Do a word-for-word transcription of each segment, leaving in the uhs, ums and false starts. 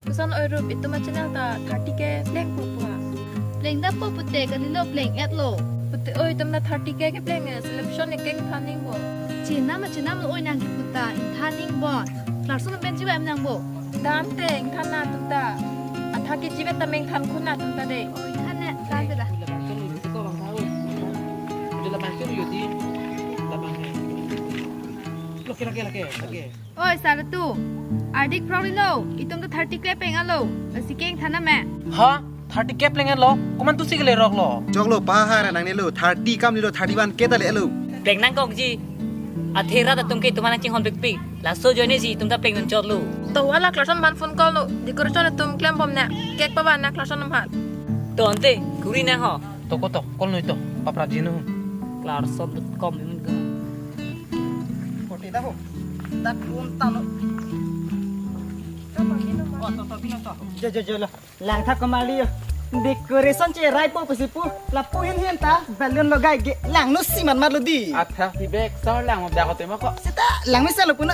Koson oi Rup, itum a channel ta thirty K plengpo pu ha. Plengdampo pute kalilo, pleng-etlo. Pute oi, itum ta thirty K kepleng e, celebration e keng than ningpo. Chenam chenam lo oi nang kepu ta ingthan ningpo. Klarsonpen chibai nangpo. Dante ingthan na atum ta. Atha ke chibai ta mengthan khun na atum ta de. Oi, than ne, than te da. Lake, lake, lake, lake. Oi, sar tu. Ardik phrok rilo, itum ta thirty K pleng-etlo, lasi keng than nang me. Ha? Thirty K pleng-etlo? Komantusi kelerok lo? Choklo, pahar nangnelo, thirty kam nilo, thirty-one K ta le-etlo. Pleng nangkokji. Athe rat atum ke itum aphan nangchinghon pikpik. Laso ajoine si itum ta plengdun chotlo. To hala Klarson aphan phone call lo, decoration atum klembom ne, cake pavan nang Klarson aphan. To ante, kuri nang ho. To ko to, call noi to, paprap jinu. Klarson dot com imun ko. Kote ta ho. Dak phone ta lo. Oh, to, to, pino to. Jo, jo, jo lo. Langtha Komarli yo. Decoration cheraipo pusi pu. Lapu hin hin ta balloon logai ke. Langno siman matlo di. Atha si bek sar lang mo dak ko tema ko. Seta langno salo puno.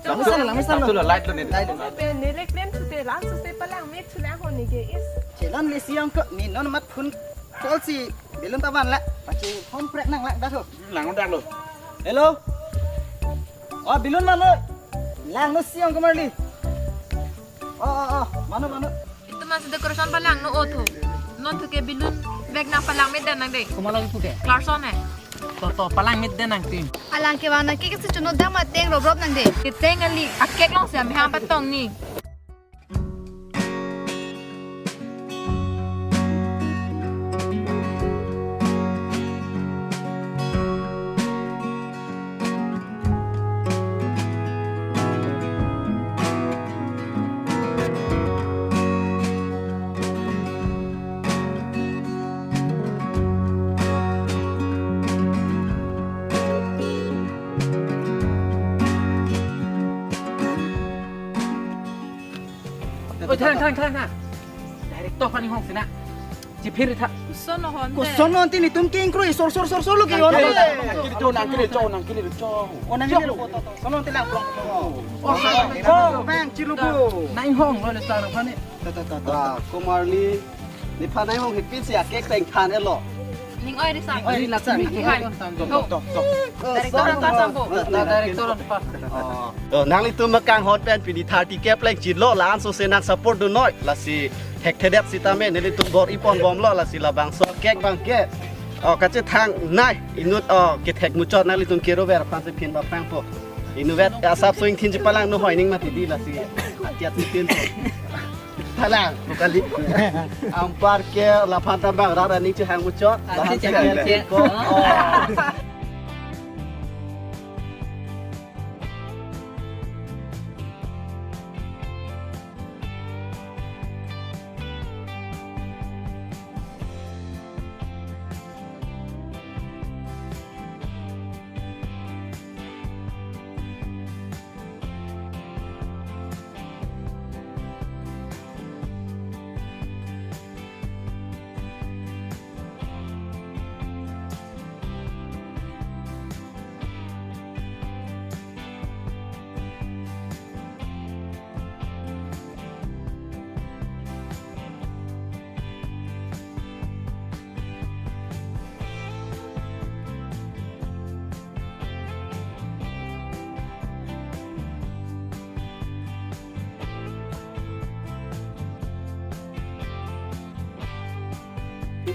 Langno salo, langno salo. Satu lo, light lo ne. Light lo. Pe ne lek lem sute lang sute palang mek sulang ho ne ke is. Chelon le siang ko ni non mat phone call si balloon pavan la. Pachi home prek nang la dak ho. Lang dak lo. Hello. Oh, balloon mano. Langno siang Komarli. Oh, oh, oh, mano, mano. Itum masi decoration palangno otho. Non thu ke balloon bag nang palangmit den nang de. Komarli pu ke? Klarson he. To, to, palangmit den nang tim. Alang ke vang nang ke kesi chuno dam ateng rop rop nang de. Keteng ali, a cake long si amehang patong ni. Oi, thang, thang, thang, thang. Director aphan inghong sina. Chiphir tha. Koson non te. Koson non te, netum kengkroi sor sor sor sor lo ke on. Nang kiri cho, nang kiri cho, nang kiri cho. Oh, nang kiri lo. Koson non te lang plong. Oh, bang chilu bo. Nang inghong lo le sar aphan ni. Ta, ta, ta, ta. Wah, Komarli. Nephan nang inghong hepin si a cake teng than-etlo. Ning oi risa. Ning oi risa. Ning oi. Tok, tok, tok. Director aphan sampo. Na, director aphan. Oh. Oh, nanglitum akanghon pen pini thirty K plengchitlo, la-an sose nang support dunnoi. Lasi thekthedet sitame nelitum bor-i ponbomlo, lasi labangso cake abang ke. Oh, kachethangnei, inut, oh, kethek muchot nanglitum kerover aphan si phin bapangpo. Inutvet asapso ingthin chipalangno hoi ning mati di lasi. Atiat si phin. Thalang, bukan di. Anpar ke laphan ta bang rat aning chehang muchot. Ati chehang muchot. Oh.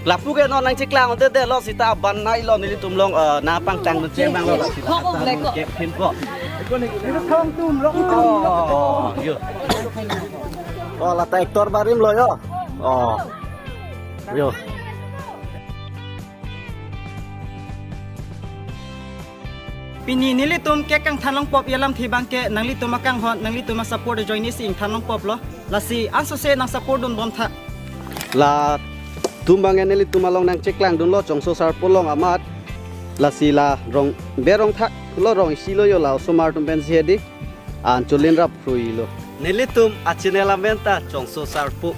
Lapu ke non nangcheklang un'edetlo seta abang nai lo nelitum along, eh, nangpangtang nuncheng abang lo la seta. Kok kok lek kok. Kek pin kok. Itu thong tum lo. Oh, yo. Oh, la ta actor barim lo yo. Oh. Yo. Pini nelitum cake kangthan longpop alamthe abang ke nanglitum akanghon, nanglitum asupport ajoine si ingthan longpoplo. Lasi ansose nang support dunbom tha. Latum abang ke nelitum along nangcheklang dunlo Chongso Sarpo along amat. Lasi la rong berong thak lo, rong isi lo yo, la osomar atum pensi hedi. An cholin rap phrui lo. Nelitum a channel amen ta Chongso Sarpo.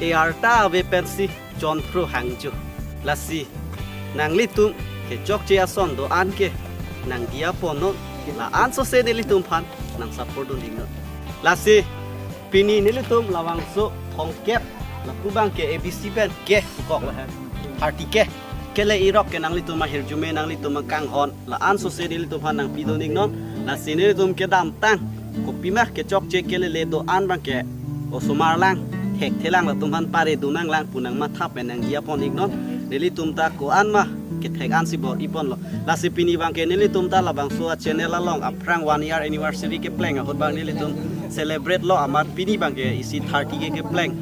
E arta ave pensi chonphru hangjo. Lasi nanglitum kechokche ason do-an ke nangdiya ponnon, la ansose nelitum aphan nang support dun dingnon. Lasi Pini nelitum labangso thongkep, lapu abangke A B C pen ke pukok lahen. Thirty ke. Kele irok ke nanglitum ahirjume, nanglitum akanghon. La-ansose nelitum aphan nangpidun iknon. Lasi nelitum kedamtang kopima kechokche kelele do-an abangke osomar lang, thekthelang, latum aphan pare dunang lang pu nangmatha pen nangji apon iknon. Nelitum ta ko-an ma kethek ansi bor-iponlo. Lasi pini abangke nelitum ta labangso a-channel along aphrang one year anniversary kepleng ahut abang nelitum celebrate lo amat pini abangke isi thirty ke kepleng,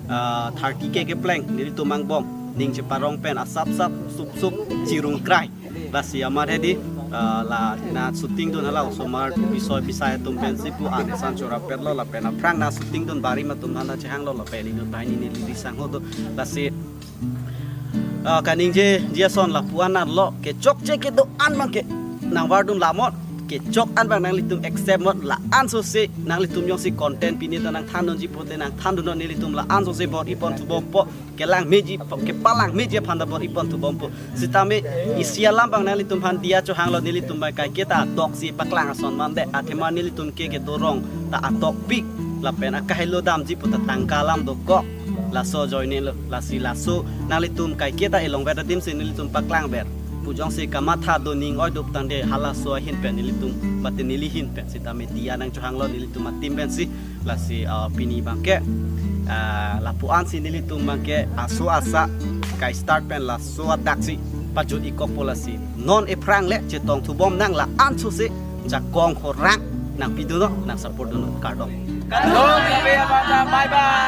ah, thirty ke kepleng nelitum angbong ning cheparong pen asapsap supsup chirungkrai. Lasi amat hedi, ah, la nangshooting dun hala osomar bisoi bisai atum pensi pu an esan chorapetlo lapen aphrang nangshooting dun barim atum aphan ta chehanglo lapen inut banghini neli sangho do. Lasi ah, kaningjeji ason lapu-an lo, kechokche kedo-an abangke nangvardun lamot, kechok-an abang nanglitum accept mot, la-ansose nanglitum jongsi content pini ta nangthandunji pote nangthandunnon, nelitum la-ansose bor-iponthu bompo, kelangmeji, kepalangmeji aphan ta bor-iponthu bompo. Sitame isi alam abang nanglitum aphan diya chohanglo, nelitum abang kaike ta adoksi paklang ason mande, athema nelitum ke kedo rong ta adokpik lapen akahelo damji pu ta tangka alam dokok. Laso ajoinelo, lasi laso nanglitum kaike ta elongvet adim si nelitum paklangver pu jongsi kamatha do ning oi duk tangte halaso ahin pen nelitum, mate neli ahin pen sitame diya nangchohanglo nelitum a-team pensi. Lasi, ah, pini abangke, ah, lapu-ansi nelitum abangke aso asa kai-start pen laso adaksi pajut-ikkokpo. Lasi non ephrang le chetongthu bomnang, la-ansose jakong horang nangpidunnon, nang-support dunnon, kardom. Kardom, bye bye.